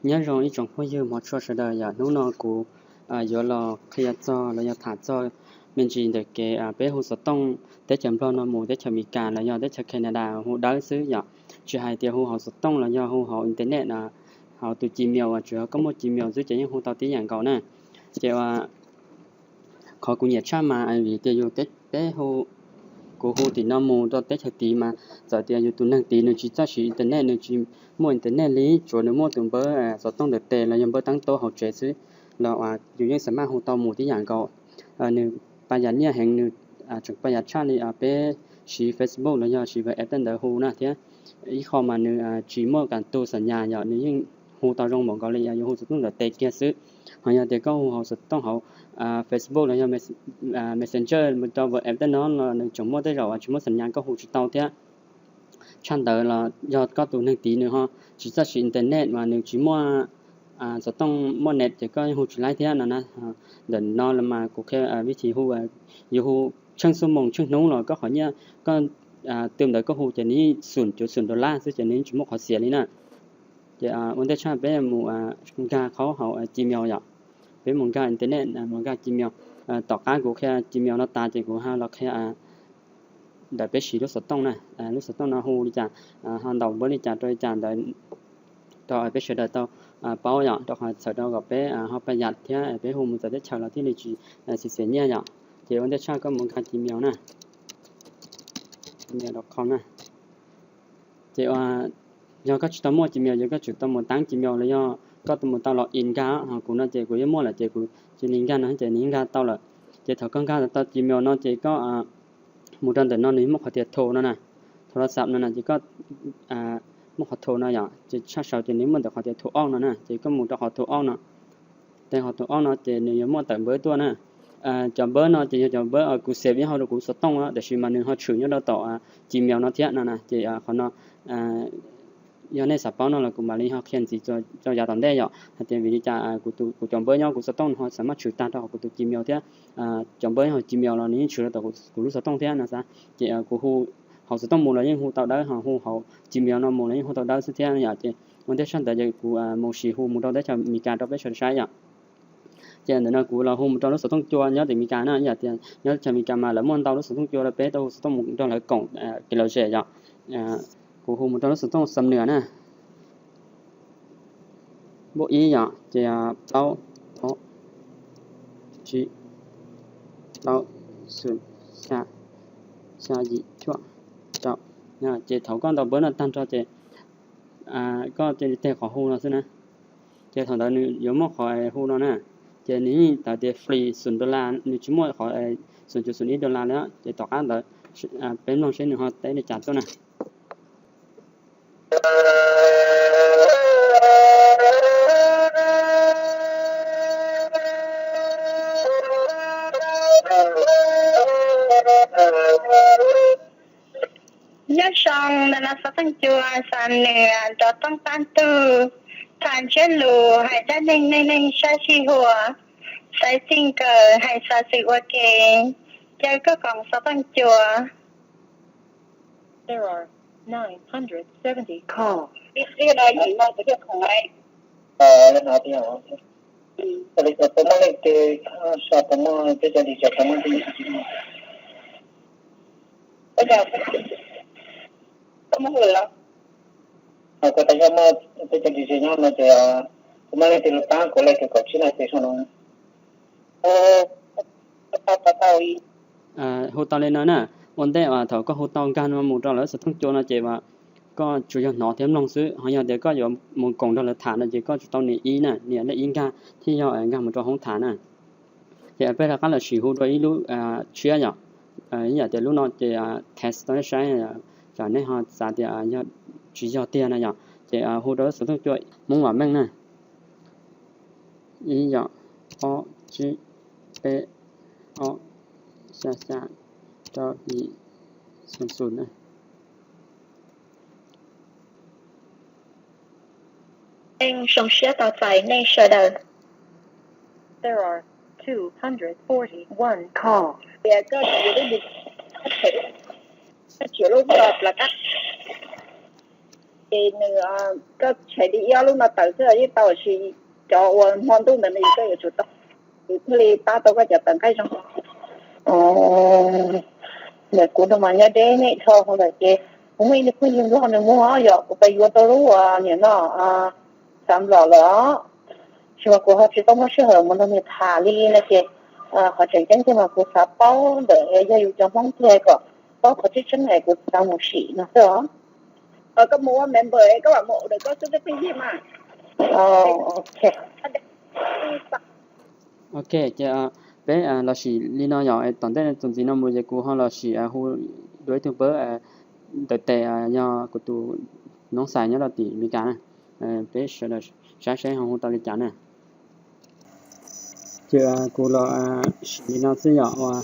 Nyob zoo ib tsoom phooj ywg hmov tshua sawv daws yom, hnub no kuv yuav los qhia txog los yog tham txog me ntsis ntawm kev peb hu xov tooj teb chaws Nplog no mus teb chaws Amelikas los yog teb chaws Canada hu dawb xwb yom. Tsis hais tias hu hauv xov tooj los yog hu hauv internet, hauv tus Gmail, tsuas yog koj muaj Gmail xwb ces yeej hu tau tib yam nkaus na. Ces qhov kuv nyiam tshaj mas vim tias yus, peb hu, kuv hu tim no mus rau teb chaws tid mas txawm tias yus tus neeg tid nws tsis txawj siv internet, nws tsis muaj internet li, tsuas nws muaj tus npawb xov tooj ntawm tes los yog npawb teeb tub hauv tsev xwb los yus yeej xam maj hu tau mus tib yam nkaus. Nws pab yam nyiaj heev, nws tseem pab yam tshaj li peb siv Facebook los yog siv WhatsApp ntawd hu na thiab. Ib qho mas nws tsis muaj kas tus xam nyas yom, nws yeej hu tau zoo npaum nkaus li yus hu xov tooj ntawm tes kiag xwb. Ho yog tias koj hu hauv xov tooj hauv Facebook los yog Messenger mus rau WhatsApp tej no los nws tseem muaj tej zaum tsis muaj xam nyas koj hu tsis tau thiab. Tshaj ntawd los yog koj tus neeg tid nws ho tsis txawj siv internet mas nws tsis muaj xov tooj muaj net ces koj hu tsis laib thiab no na. Ntawm no los mas kuv qhia vib thib hu, yus hu tsheej xuab moos tsheej hnub los koj qhov nyiaj, koj twb ntawd koj hu ces nws yeej xum cuv xum dollar xwb ces nws yeej tsis muaj qhov xiam li na. Ces ua ntej tshaj peb mus nkag qhov hauv Gmail yom, peb mus nkag internet, mus nkag Gmail. Tom qab kuv qhia Gmail no tas ces kuv ho los qhia ntawm peb siv lub xov tooj na, lub xov tooj no hu li cas, ho ntaus npawb li cas rau li cas ntawd rau peb sawv daws tau paub yom, rau qhov txhawm rau kom peb ho pab yam thiab peb hu mus txawv teb chaws los thiaj li tsis xiv xiam nyiaj yom. Ces ua ntej tshaj koj mus nkag Gmail na, Gmail dot com na. Ces yog koj tsis tau muaj Gmail ces koj tsum tau mus taab Gmail los yog koj mus tau log in nkag. Ho kuv no ces kuv yuav muaj lawm ces kuv cia li nkag no ces nws nkag tau lawm. Ces thaum koj nkag tau Gmail no ces koj mus rau ntawm no nws muaj qhov tias thu no na, thu la xam no na ces koj muaj qhov thu no yom, ces tshaj saud ces nws muaj ntawm qhov tias thu ob no na, ces koj mus rau qhov thu ob no. Ces qhov thu ob no ces nws yuav muaj tawm npawb tuaj na. Cov npawb no ces yog cov npawb kuv xav ib hau rau kuv xov tooj, tab sis mas nws ho tshwm nyob rau tom Gmail no thiab no na. Ces qhov no yog nej xav paub no los kuv mam li ho qhia ntxiv rau yav tom ntej yom, hais tias vim li cas kuv cov npawb nyob kuv xov tooj no ho xam maj tshwm tag rau hauv kuv tus Gmail thiab cov npawb nyob hauv Gmail los nws yeej tshwm rau tom kuv lub xov tooj thiab no xav. Ces kuv hu hauv xov tooj mus los yeej hu tau dawb, ho hu hauv Gmail no mus los yeej hu tau dawb xwb thiab yom. Ces ua ntej tshaj ntawd ces kuv mus sim hu mus rau teb chaws Amelikas rau peb sawv daws saib yom. Ces ntawm no kuv los hu mus rau lub xov tooj cua nyob tim Amelikas na, yom tias nyob teb chaws Amelikas mas lawv muaj ntau lub xov tooj cua rau peb tau hu xov tooj mus rau lawv koom kev lom zem yom. Kuv hu mus rau lub xov tooj Xam Nuas na, npuj ib yom, ces plaub ob tsib plaub xum xya xya yim cuaj rau. Ces thaum koj ntaus npawb no tag nrho ces koj cia li tig qhov hu no xwb na. Ces thaum ntawd nws yuav muaj qhov hu no na, ces nws yeej tawm tias free xum dollar, nws tsis muaj qhov xum cuv xum ib dollar li. Ces tom qab ntawd peb mloog seb nws ho teb li cas tuaj na. Nyob zoo, ntawm no xov tooj cua Xam Nuas rov tooj qab tug, tham ntsiab lus hais dab neeg, neej neeg sab sij huam, xaiv txij nkawm hais xov xwm ua ke, caw koj koom xov tooj cua. Koj tab yog muaj peb cov D J nyob no ces kuv muaj leej twg los pab kuv, leej twg kaum tsib leej twg no. Hu tau li no na, ua ntej thaum koj hu tau nkag no mus rau lawv xov tooj cua no ces koj tsuas yog hnov thiab mloog xwb, ho yog tias koj yuav mus koom nrog lawv tham no ces koj tsum tau nias ib na, nias lej ib nkag thiaj yog nkag mus rau hoob tham na. Ces peb rov qab los sim hu rau ib lub tshiab yom. Ib yam tias lub no ces test tau nej saib, tsam nej ho xav tias tsis yog tiag na yom. Ces hu rau lub xov tooj cua Hmoob Vam Meej na, ib yom, ob tsib peb ob xya xya rau yim xum xum na. Zoo siab tus txais nej sawv daws. Ces nws, koj tshem li ib ob lub no tawm xwb yeej tau, tiam sis cov uas hmo ntuj ntawd nws koj yuav tsum tau, nws thiaj li pab tau koj cov tawv nqaij zoo. Ntawm kuv no mas nyob deb nej dhau hauv lawm ces kuv muaj ib tug phooj ywg Nplog nws muag yom, kuv pab yuav tau lub uas nim no xav nplom lawm os, tsis mas kuv ho tsis tau muaj sij hawm mus nrog nws tham li no ces qhov tseem ceeb tiag mas kuv xav paub ntawm yog yus cov Hmoob tiag kom paub qhov tseeb tseeb es kuv tsis tau mus sim no xwb os. Koj mus ua member koj mam mus ua ntawm koj xwb phooj ywg mas. Ok, ces peb los sim li no yom, tom ntej txuas ntxiv no mus ces kuv ho los sim hu dua ib tug npawb ntawm tes, yog kuv tus noob xais nyob rau tim Amelikas na. Peb sawv daws saib seb ho hu tau li cas na. Ces kuv los sim li no xwb yom, uas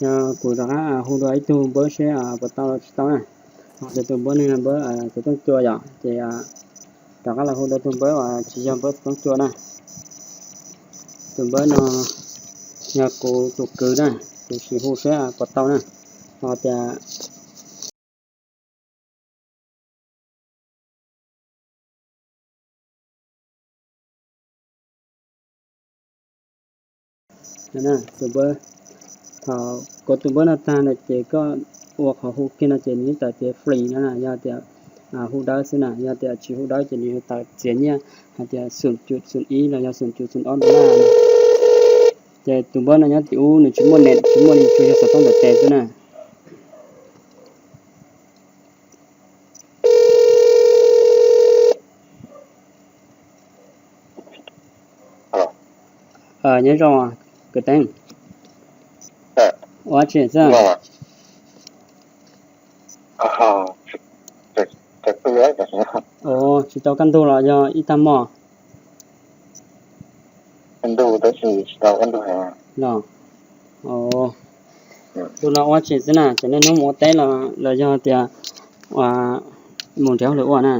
yog kuv rov qab hu dua ib tug npawb seb puas tau los tsis tau na. Ho ces tus npawb no yog npawb xov tooj cua yom, ces rov qab los hu dua tus npawb uas tsis yog npawb xov tooj cua na. Tus npawb no yog kuv tus kwv na, kuv sim hu seb puas tau na. Ho tias tus npawb, thaum kov tus npawb no tag na ces koj ua qhov hu kiag no ces nws yeej tawm tias free no na, yog tias hu dawb xwb na, yog tias tsis hu dawb ces nws yuav tawm txiav nyiaj hais tias xoom cum xoom ib los yog xoom cum xoom ob dollar. Ces tus npawb no nyob tim ub nws tsis muaj net, tsis muaj li, tsuas yog xov tooj ntawm tes xwb na. Nyob zoo kwv tij, ua dab tsi xwb? Tsis tau kaj ntug los yog ib tag hmo? Los, ntu no ua dab tsi xwb na, ces niaj hnub mus ua teb los yog tias mus nrhiav hauj lwm ua na?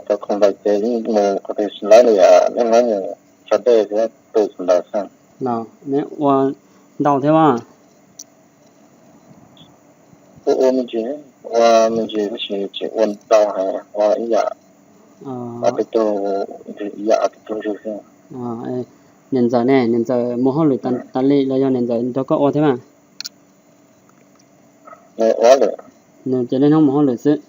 Cov khoom ntawd ces yeej mus qhov twg tsis laib li, niaj hnub mus tso dej thiab tu khoom ntawd xwb. Los neb ua ntau thiab mas? Ua me ntsis, ua me ntsis tab sis tsis ua ntau heev, ua ib yam ob peb tug, ib yam ob peb tug ntsuj xwb. Niam ntxawm ne, niam ntxawm mus hauj lwm tas li los yog niam ntxawm nrog koj ua thiab mas? Nws ces niaj hnub mus hauj lwm xwb.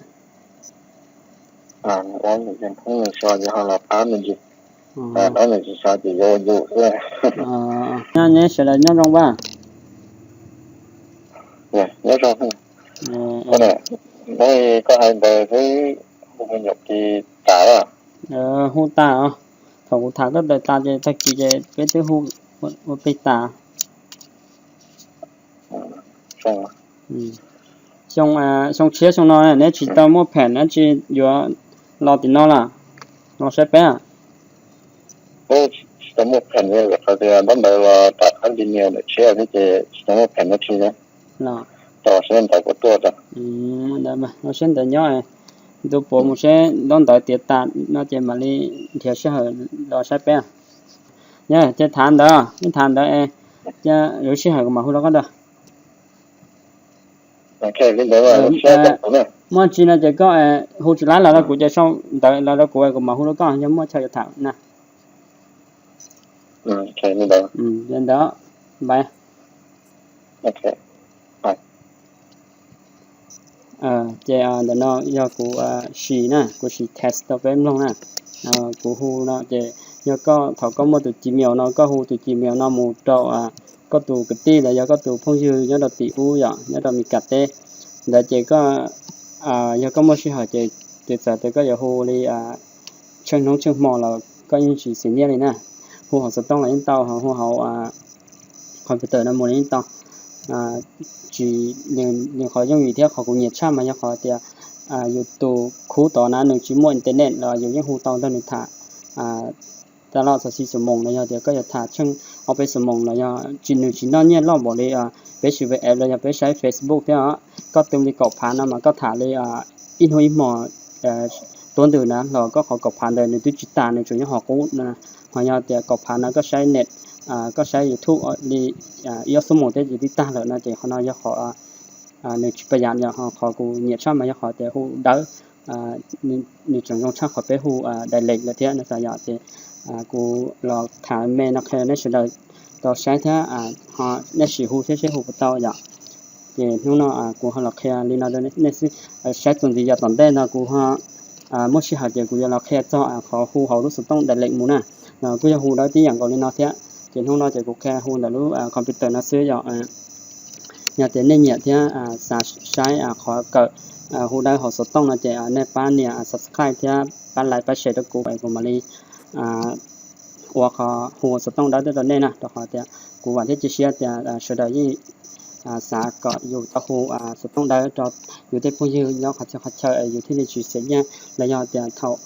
Nyob neb sawv daws nyob zoo vaj? Nyob zoo. Koj hais ntawd xwb, hu me nyuam kis tas lawm. Hu tas os. Thaum kuv tham koj ntawd tas ces tag kis ces peb twb hu ua plig tas. Xyoo, xyoo tshiab xyoo no neb tsis tau muaj pheem dab tsi yuav los tim no los, los saib peb? Tsis tau muaj pheem li, qhov tias ntaub ntawv los rov qab li nias ntawm tshiab thiab ces tsis tau muaj pheem dab tsi li. Los saib ntawv puas tuaj tau. Los saib ntawv nyob, ntu puav mus saib ntaub ntawv tiav tas no ces mam li nrhiav sij hawm los saib peb. Yog ces tham ntawd, ib tham ntawd, lub sij hawm kuv mam hu rau koj ntag. Muaj tsi no ces koj hu tsis laib los rau kuv ces sau ntawv los rau kuv, kuv mam hu rau koj yog muaj chaw yuav tham na. Ntawd, npais. Ces ntawm no yog kuv sim na, kuv sim test rau peb mloog na. Kuv hu no ces yog koj, thaum koj muaj tus Gmail no koj hu tus Gmail no mus rau koj tus kwv tij los yog koj tus phooj ywg nyob rau tim ub yom, nyob rau Mes Kas teb ntawd ces koj, yog koj muaj sij hawm ces, ces txawm tias koj yuav hu li tsheej hnub tsheej hmo los koj yeej tsis xiam nyiaj li na. Hu hauv xov tooj los yeej tau, hu hauv computer no mus los yeej tau. Tsis, nws qhov yooj yim thiab qhov kuv nyiam tshaj mas yog qhov tias yus tus khub tod na nws tsis muaj internet los yus yeej hu tau nrog nws tham tag los txog xis xuv moos los yog tias koj yuav tham tsheej ob peb xuv moos los yog tsis, nws tsis noj nyiaj loj npaum li peb siv WhatsApp los yog peb saib Facebook thiab os. Koj tu li kaum phav no mas koj tham li ib hnub ib hmos tuab ntws na los koj qhov kaum phav ntawd nws twb tsis tas, nws tsuas nyob hauv qub no. Ho yog tias kaum phav no koj saib net, koj saib YouTube li ib ob xuab moos thiab ces twb tag lawm no ces qhov no yog qhov nws tsis pab yam yom. Ho qhov kuv nyiam tshaj mas yog qhov tias hu dawb, nws tseem zoo tshaj qhov peb hu direct lawm thiab no xav yom. Ces kuv los tham me no qhia neb sawv daws tau saib thiab ho nej sim hu thiab seb hu puas tau yom. Ces hnub no kuv ho los qhia li no rau nej xwb. Saib txuas ntxiv yog tom ntej no kuv ho muaj sij hawm ces kuv yuav los qhia txog qhov hu hauv lub xov tooj direct mus na. Kuj yog hu dawb tib yam nkaus li no thiab. Ces hnub no ces kuv qhia hu ntawm lub computer no xwb yom. Yog tias nej nyiam thiab xav saib qhov kawm hu dawb hauv xov tooj no ces nej pab nias subscribe thiab pab like pab share rau kuv es kuv mam li ua qhov hu xov tooj dawb rau nej na, rau qhov tias kuv vam thiab cia siab tias sawv daws yeej xav kom yus tau hu xov tooj dawb rau yus tej phooj ywg nyob qhov txhia qhov chaw es yus thiaj li tsis xiam nyiaj. Los yog tias thaum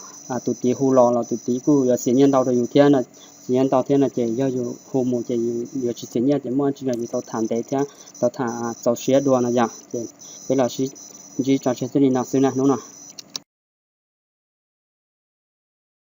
tus tid hu los los tus tid kuj yuav xiam nyiaj ntau rau yus thiab no, xiam nyiaj ntau thiab no ces yog yus hu mus ces yus yuav tsis xiam nyiaj ces muaj tsis yog yus tau tham ntev thiab tau tham txaus siab dua no yom. Ces peb los sib ntsib tso tseg txij li no xwb na hnub no.